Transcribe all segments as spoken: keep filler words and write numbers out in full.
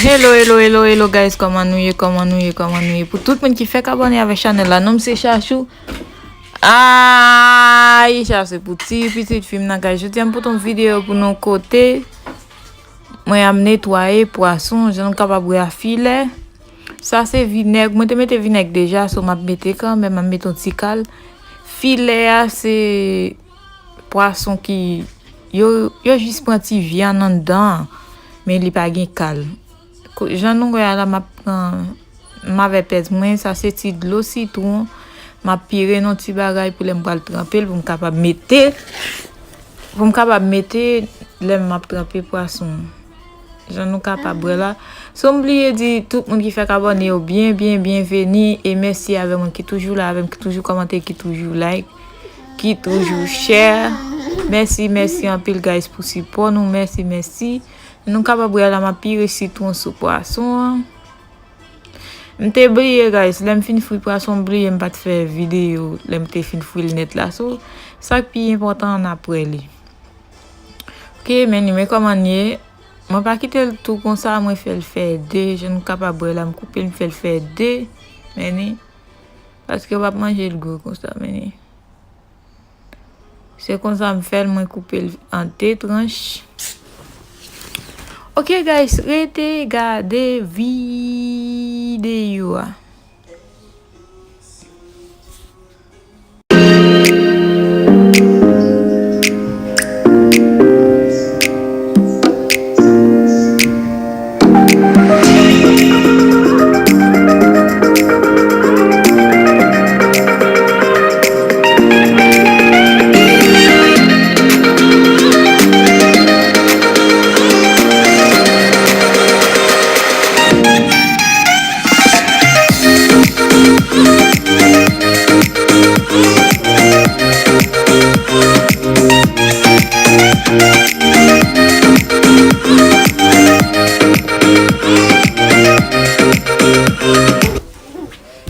Hello, hello, hello, hello, guys, kòman nou ye, kòman nou ye, kòman nou ye? Pou tout moun ki fèk abòne avèk chanèl la, non m se Chachou. Ay, sa se pou ti pitit fi m nan, guys. Jodi a m pote yon videyo pou nou kote mwen ap netwaye pwason, jan nou kapab wè a filè. Sa se vinèg, mwen te mete vinèg deja, so m ap mete kanmenm, m ap mete yon ti kal. Filè a se pwason ki, yo, yo jis pran ti vyann anndan an, men li pa gen kal. Kou-, jan nou wè a la, m ap pran, m avè pèt mwen, sa se ti dlo sitwon, m ap pire nan ti bagay pou lè m pral tranpe l, pou m kapab mete, pou m kapab mete lè m ap tranpe pwason. Jan nou kapab wè la. So, m bliye di tout moun ki fèk abòne yo byen, byen, byenveni e mèsi avè mwen ki toujou la avè m, ki toujou kòmante, ki toujou like, ki toujou share. Mèsi, mèsi anpil, guys, pou sipò nou. Mèsi, mèsi. Nou kapab wè la, m ap pire sitwon sou pwason an. M te bliye, guys, lè m fin fri pwason, m bliye m pa t fè videyo lè m te fin fri l nèt la. So, sa k pi enpòtan an, n ap wè li. Ok, men ni, men kòman l ye. Mwen pa kite l tou konsa, mwen fè l fè de. Jan nou kapab wè la, m koupe l, m fè l fè de. Men ni, paske w ap manje l gwo konsa, men ni. Se konsa m fè l, mwen koupe l an de tranch. Ok, guys, rete gade videyo a.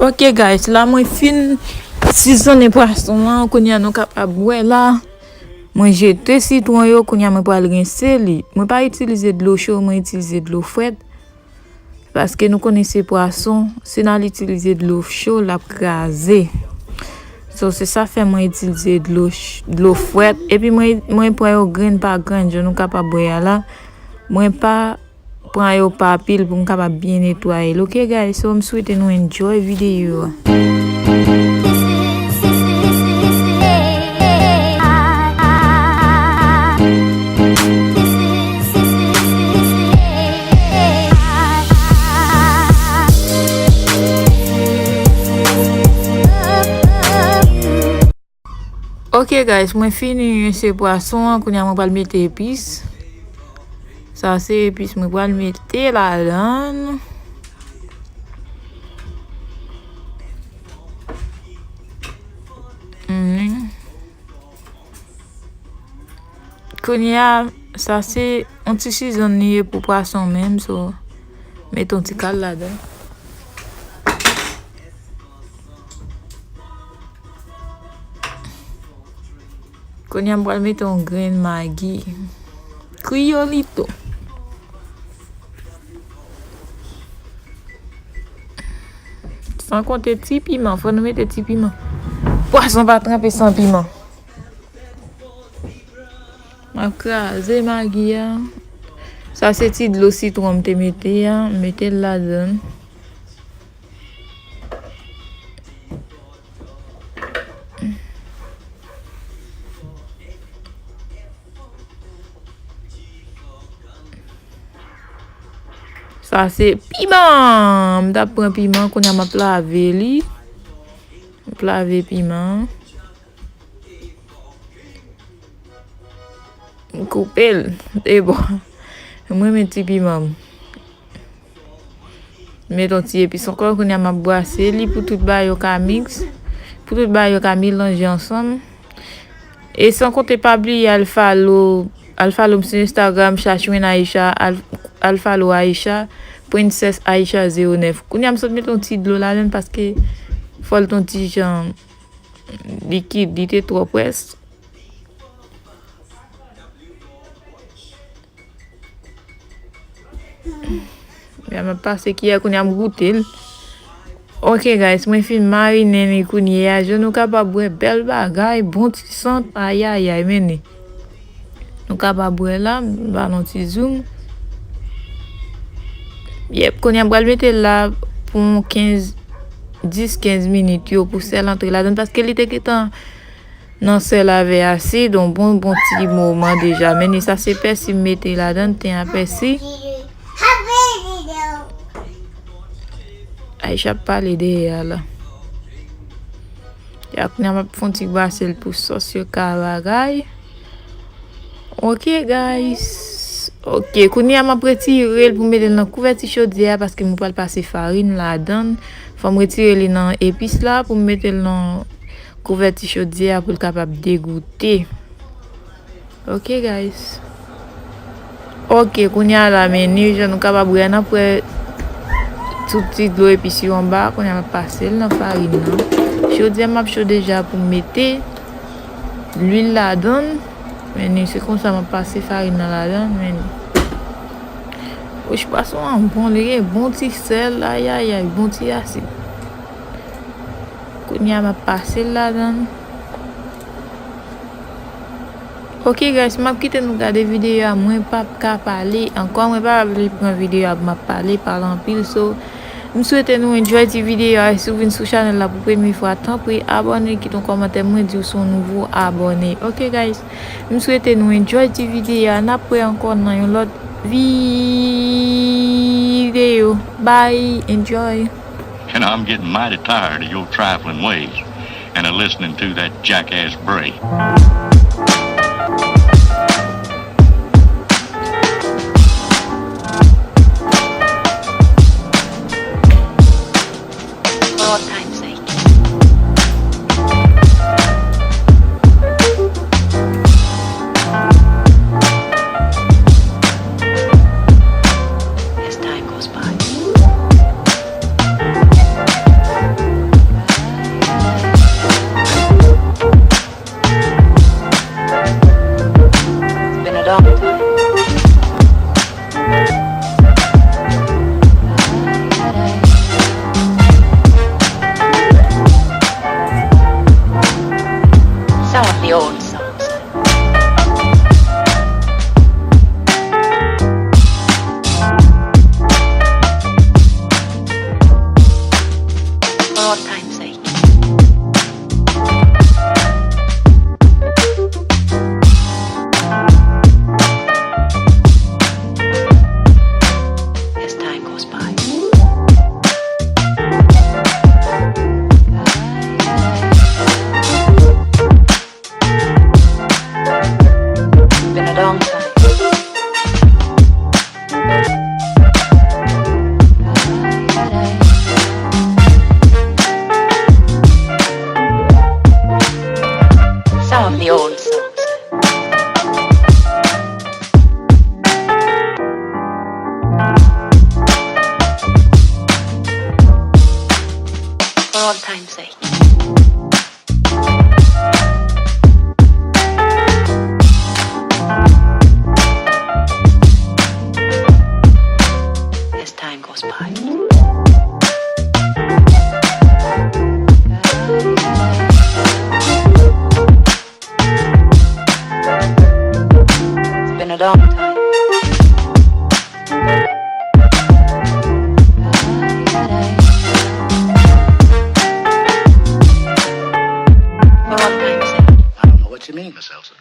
Ok, guys, la mwen fin sizonnen pwason an. Kounye a nou kapab wè la. Mwen jete sitwon yo, kounye a mwen pral rense li. Mwen pa itilize dlo cho, mwen itilize dlo frèt. Paske nou konnen se pwason, si n al itilize dlo cho, l ap kraze. So, se sa fè mwen itilize dlo ch-, dlo frèt. Epi mwen, mwen pran yo grenn pa grenn, jan nou kapab wè a la. Mwen pa pran yo pa pil pou m kapab byen netwaye l. Ok, guys, so m swete nou enjoy videyo a. Ok, guys, mwen fini rense pwason an. Kounye a mwen pral mete epis. Sa se epis mwen pral mete ladan l. Mhm. Kounye a, sa se yon ti sizonn li ye pou pwason menm, so, mete yon ti kal ladan. Kounye a, m pral mete yon grenn magi. Kriyolito. San konte ti piman, fò nou mete ti piman. Pwason pa tranpe san piman. M ap kraze magi a. Sa se ti dlo sitwon m te mete a, m mete l ladan l. Sa se piman. M t ap pran piman, kounye a m ap lave li. M ap lave piman. M koupe l. E bon. Mwen renmen ti piman m. Met yon ti epis ankò, kounye a m ap brase li pou tout bagay yo ka miks. Pou tout bagay yo ka melanje ansanm. E san konte pa bliye al follow, al follow m sou Instagram, Chachwin Aisha, al, al follow Aisha, Princess Aisha zewo nèf. Kounye a m sot met yon ti dlo ladan l paske fò l t yon ti jan Likid, li te twò près. Ya m ap pase kiyè kounye a m goute l. Ok, guys, mwen fin marinen li kounye a. Je nou kapab wè bèl bagay, bon ti sant. Ayayay, men li. Nou kapab wè la, m ba nou ti zoom. Yep, kounye a m pral mete l la pou yon kenz, dis, kenz minit yo pou sèl antre ladan l, paske li te gentan nan sèl avè asid, yon bon, bon ti moman deja. Men li sa se pèsi m mete ladan, ten a pèsi. Aisha ap pale dèyè a la. Ya, kounye a m ap fè yon ti brase l pou sòs yo ka bagay. Ok, guys. Ok, kounye a m ap retire l pou m mete l nan kouvèti chodyè a paske m pral pase farin ladan l. Fò m retire li nan epis la pou m mete l nan kouvèti chodyè a pou l kapab degoute. Ok, guys. Ok, kounye a la, men ni jan nou kapab wè, n ap wè tout ti dlo epis yo anba. Kounye a m ap pase l nan farin nan. Chodyè m ap cho deja pou m mete lwil ladan l. Men ni, se konsa m ap pase farin nan ladan l, men ni. Wouch, pwason an bon, li gen bon ti sèl, ayayay, bon ti asid. Kounye a m ap pase l ladan l. Ok, guys, m ap kite nou gade videyo a. Mwen p ap ka pale ankò. Mwen pa vle pran videyo a pou m ap pale, pale anpil. So, m swete nou enjoy ti videyo a. E si w vin sou chanèl la pou premye fwa, tanpri abòne, kite yon kòmantè, mwen di w se yon nouvo abòne. Ok, guys, m swete nou enjoy ti videyo a. N ap wè ankò nan yon lòt videyo. Bye, enjoy. You know, I'm getting mighty tired of your trifling ways and of listening to that jackass Bray. As time goes by. It's been a long time. Some of the old songs. For old time's sake. As time goes by. Been a long time. Some of the old songs. For old time's sake. As time goes by. It's been a long time. For old time's sake. I don't know what you mean, Miss Elsa.